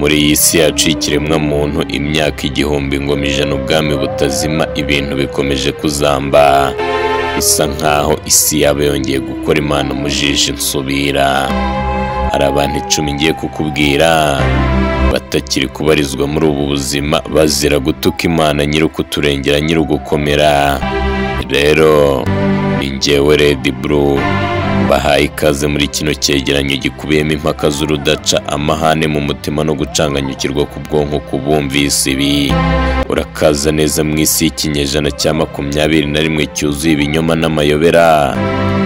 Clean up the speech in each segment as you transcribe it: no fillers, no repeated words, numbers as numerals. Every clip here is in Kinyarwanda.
Muri iyi si yacu y'ikiremwamuntu, imyaka 1000 ingoma 100 ubwami butazima, ibintu bikomeje kuzamba, bisa nkaho isi yaba yongeye gukora Imana mu jisho nsubira. Hari abantu 10 ngiye kukubwira batakiri kubarizwa muri ubu buzima bazira gutuka Imana nyir'ukuturengera nyir'ugukomera. Rero ni njyewe Red Blue bahaye ikaze muri kino cyegeranyo gikubiyemo impaka z'urudaca, amahane mu mutima no gucanganyukirwa ku bwonko kubumvise ibi. Urakaza neza mu isi y'ikinyejana cya 21 cyuzuye ibinyoma n'amayobera,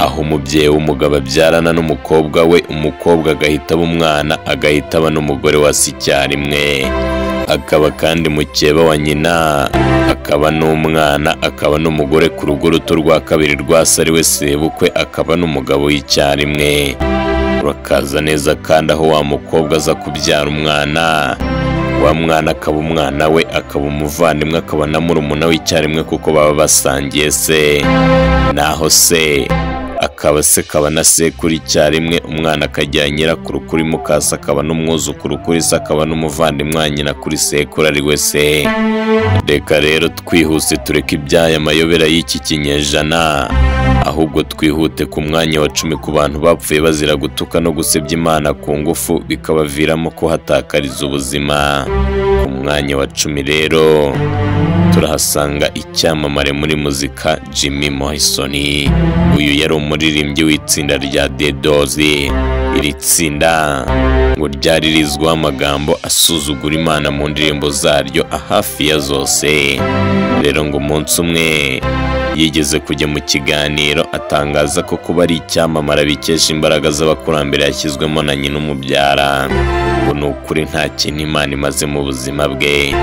aho umubyeyi w'umugabo abyarana n'umukobwa we, umukobwa agahita aba umwana, agahita aba n'umugore wa se icyarimwe, akaba kandi mukeba wa nyina, akaba n'umwana, akaba n'umugore ku rugo ruto rwa kabiri rwa se ari we sebukwe, akaba n'umugabo w'icyarimwe. Urakaza neza kandi aho wa mukobwa aza kubyara umwana, wa mwana akaba umwana we, akaba umuvandimwe, akaba na murumuna w'icyarimwe kuko baba basangiye se. Naho se akaba se akaba na sekuru icyarimwe, umwana akagira nyirakuru kuri mukase, akaba n'umwuzukuru kuri se, akaba n'umuvandimwe wa nyina kuri sekuru ari we se. Reka rero twihuse tureke iby'aya mayobera y'iki kinyejana, ahubwo twihute ku mwanya wa 10 ku bantu bapfuye bazira gutuka no gusebya Imana ku ngufu, bikabaviramo kuhatakariza ubuzima. Ku mwanya wa 10 rero turahasanga icyamamare muri muzika Jimmy Morrison. Uyu yari umuririmbyi w'itsinda rya The Doors. Iri tsinda ngo ryari rizwiho amagambo asuzugura Imana mu ndirimbo zaryo hafi ya zose. Rero ngo umunsi umwe yigeze kujya mu kiganiro atangaza ko kuba ari icyamamare bikesha imbaraga z'abakurambere yashyizwemo na nyina umubyara, ngo ni ukuri nta kintu Imana imaze mu buzima bwe.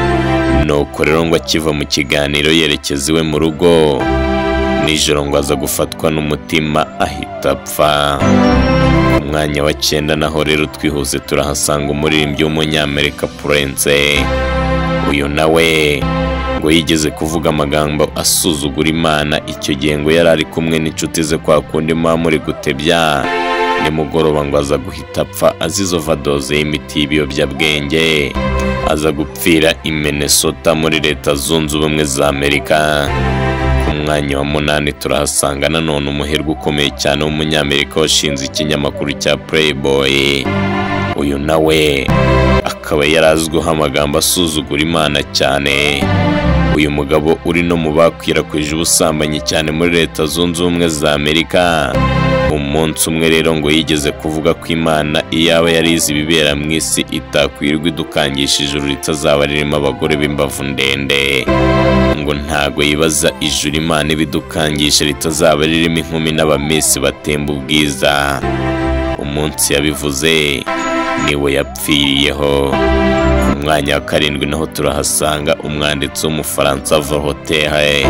Nuko rero ngo akiva mu kiganiro yerekeza iwe mu rugo nijoro, ngo aza gufatwa n'umutima ahita apfa. Ku mwanya wa 9 naho rero twihuse turahasanga umuririmbyi w'umunyamerika Prince. Uyu nawe ngo yigeze kuvuga amagambo asuzugura Imana. Icyo gihe ngo yari ari kumwe n'inshuti ze kwa kundi muba muri gutebya, nimugoroba ngo aza guhita apfa azize overdose y'imiti y'ibiyobyabwenge, aza gupfira i Minnesota muri Leta Zunze Ubumwe za Amerika. Ku mwanya wa 8 turahasanga nanone umuherwe ukomeye cyane w'umunyamerika washinze ikinyamakuru cya Playboy. Uyu nawe akaba yarazwiho amagambo asuzugura Imana cyane. Uyu mugabo uri no mu bakwirakwije ubusambanyi cyane muri Leta Zunze Ubumwe za Amerika. Umunsi umwe rero ngo yigeze kuvuga ko Imana iyaba yarize ibibera mu isi itakwirwa idukangisha ijuru ritazaba ririmo abagore b'imbavu ndende. Ngo ntago yibaza ijuru Imana ibidukangisha ritazaba ririmo inkumi n'abamisi batemba ubwiza. Umunsi yabivuze niwe yapfiriyeho. Ku mwanya wa 7 naho turahasanga umwanditsi w'umufaransa Voltaire.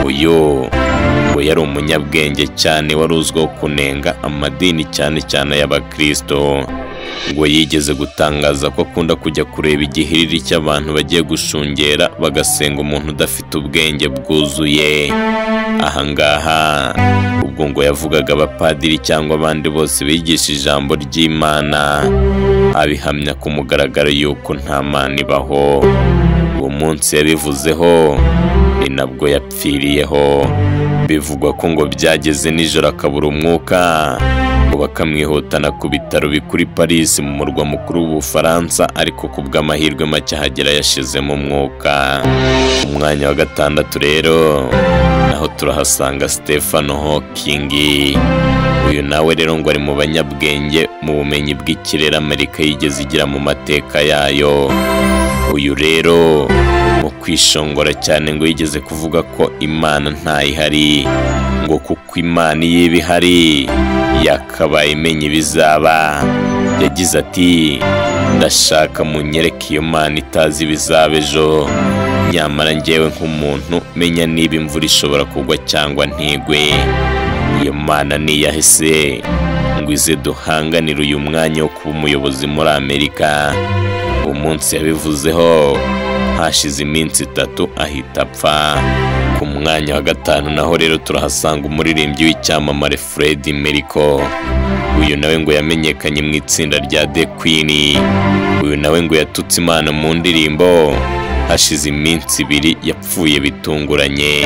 Uyu ngo yari umunyabwenge cyane wari uzwiho kunenga amadini cyane cyane y'abakristo. Ngo yigeze gutangaza ko akunda kujya kureba igihiriri cy'abantu bagiye gushungera bagasenga umuntu udafite ubwenge bwuzuye. Ahangaha ubwo ngo yavugaga abapadiri cyangwa abandi bose bigisha ijambo ry'Imana, abihamya ku mugaragaro yuko nta Mana ibaho. Uwo munsi yabivuzeho ni nabwo yapfiriyeho. Bivugwa ko ngo byageze nijoro akabura umwuka, ngo bakamwihutana ku bitaro bikuru Paris mu murwa mukuru w'Ubufaransa, ariko ku bw'amahirwe make ahagera yashizemo umwuka. Ku mwanya wa 6 rero naho turahasanga Stephen Hawking. Uyu nawe rero ngo ari mu banyabwenge mu bumenyi bw'ikirere Amerika yigeze igira mu mateka yayo. Uyu rero mu kwishongora cyane ngo yigeze kuvuga ko Imana ntayihari, ngo kuko Imana iyo iba ihari yakabaye imenya ibizaba. Yagize ati: ndashaka munyereke iyo Mana itazi ibizaba ejo, nyamara njyewe nk'umuntu menya niba imvura ishobora kugwa cyangwa ntigwe. Iyo Mana niyahise ngo ize duhanganire uyu mwanya wo kuba umuyobozi muri Amerika. Umunsi yabivuzeho hashize iminsi 3 ahita apfa. Ku mwanya wa 5 naho rero turahasanga umuririmbyi w'icyamamare Freddie Mercury. Uyu nawe ngo yamenyekanye mu itsinda rya The Queen. Uyu nawe ngo yatutse Imana mu ndirimbo. Hashize iminsi 2 yapfuye bitunguranye,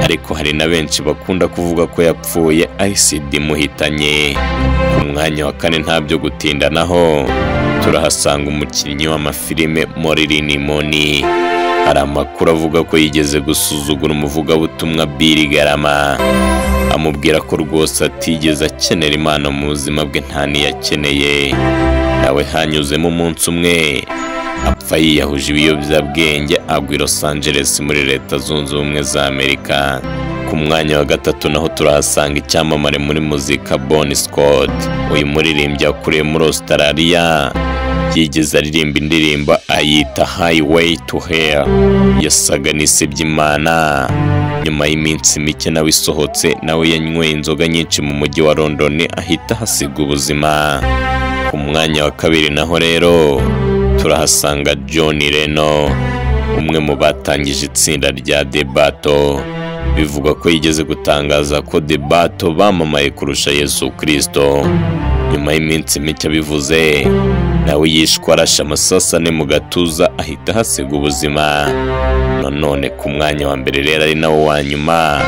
ariko hari na benshi bakunda kuvuga ko yapfuye acid imuhitanye. Ku mwanya wa 4 ntabyo gutindanaho turahasanga umukinnyi w'amafilime Marilyn Monroe. Hari amakuru avuga ko yigeze gusuzugura umuvugabutumwa Billy Graham, amubwira ko rwose atigeze akenera Imana mu buzima bwe, nta niyakeneye. Nawe hanyuzemo umunsi umwe apfa yiyahuje ibiyobyabwenge, agwa i Los Angeles muri Leta Zunze Ubumwe za Amerika. Ku mwanya wa 3 naho turahasanga icyamamare muri muzika Bon Scott. Uyu muririmbyi yakuriye muri Australia, yigeze aririmba indirimbo ayita Highway to Hell, yasaga n'isebya Imana. Nyuma y'iminsi mike nawe isohotse, nawe yanyweye inzoga nyinshi mu mujyi wa London ahita hasiga ubuzima. Ku mwanya wa 2 naho rero turahasanga John Lennon, umwe mu batangije itsinda rya The Beatles. Bivugwa ko yigeze gutangaza ko The Beatles bamamaye kurusha Yesu Kristo. Nyuma y'iminsi mike abivuze, nawe yishwe arashe amasasu 4 mu gatuza ahita hasiga ubuzima. Nanone ku mwanya wa 1 rero ari nawo wa nyuma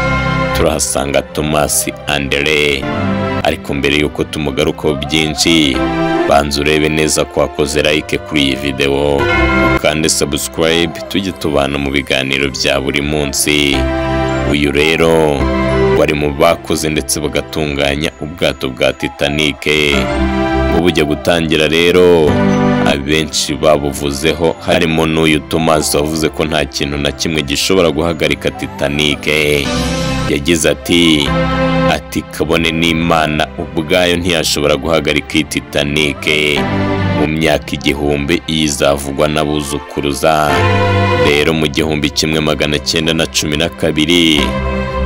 turahasanga Thomas Andere. Ariko mbere yuko tumugarukaho byinshi, banza urebe neza ko wakoze like kuri iyi video, kandi subscribe tujye tubana mu biganiro bya buri munsi. Uyu rero wari mu bakoze ndetse bagatunganya ubwato bwa Titanic. Ngo bujya gutangira rero abenshi babuvuzeho, harimo n'uyu Thomas wavuze ko nta kintu na kimwe gishobora guhagarika Titanic. Yagize ati kabone n'Imana ubwayo ntiyashobora guhagarika iyi Titanic. Mu myaka 1000 izavugwa n'abuzukuruza. Rero mu 1912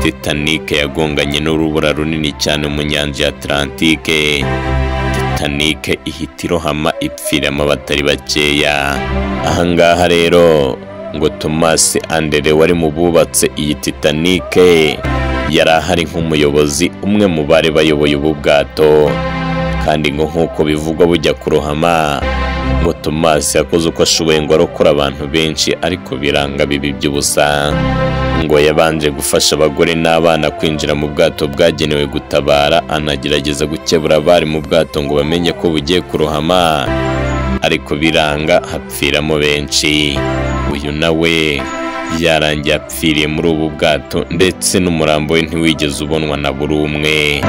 Titanic yagonganye n'urubura runini cyane mu nyanja ya Atlantique. Titanic ihita irohama ipfiramo abatari bakeya. Ahangaha rero ngo Thomas Andere wari mu bubatse iyi Titanic yari ahari nk'umuyobozi, umwe mu bari bayoboye ubu bwato. Kandi ngo nk'uko bivugwa bujya kurohama, ngo Thomas yakoze uko ashoboye ngo arokore abantu benshi, ariko biranga bibi by'ubusa. Ngo yabanje gufasha abagore n'abana kwinjira mu bwato bwagenewe gutabara, anagerageza gukebura abari mu bwato ngo bamenye ko bugiye kurohama, ariko biranga hapfiramo benshi. Uyu nawe yarangiye apfiriye muri ubu bwato, ndetse n'umurambo we ntiwigeze ubonwa na buri umwe.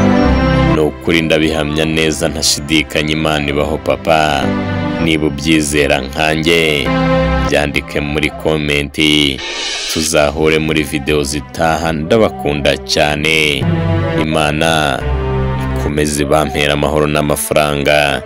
Ni ukuri ndabihamya neza ntashidikanya, Imana ibaho papa. Niba ubyizera nkanjye byandike muri komenti, tuzahure muri video zitaha. Ndabakunda cyane, Imana ikomeze bampera amahoro n'amafaranga.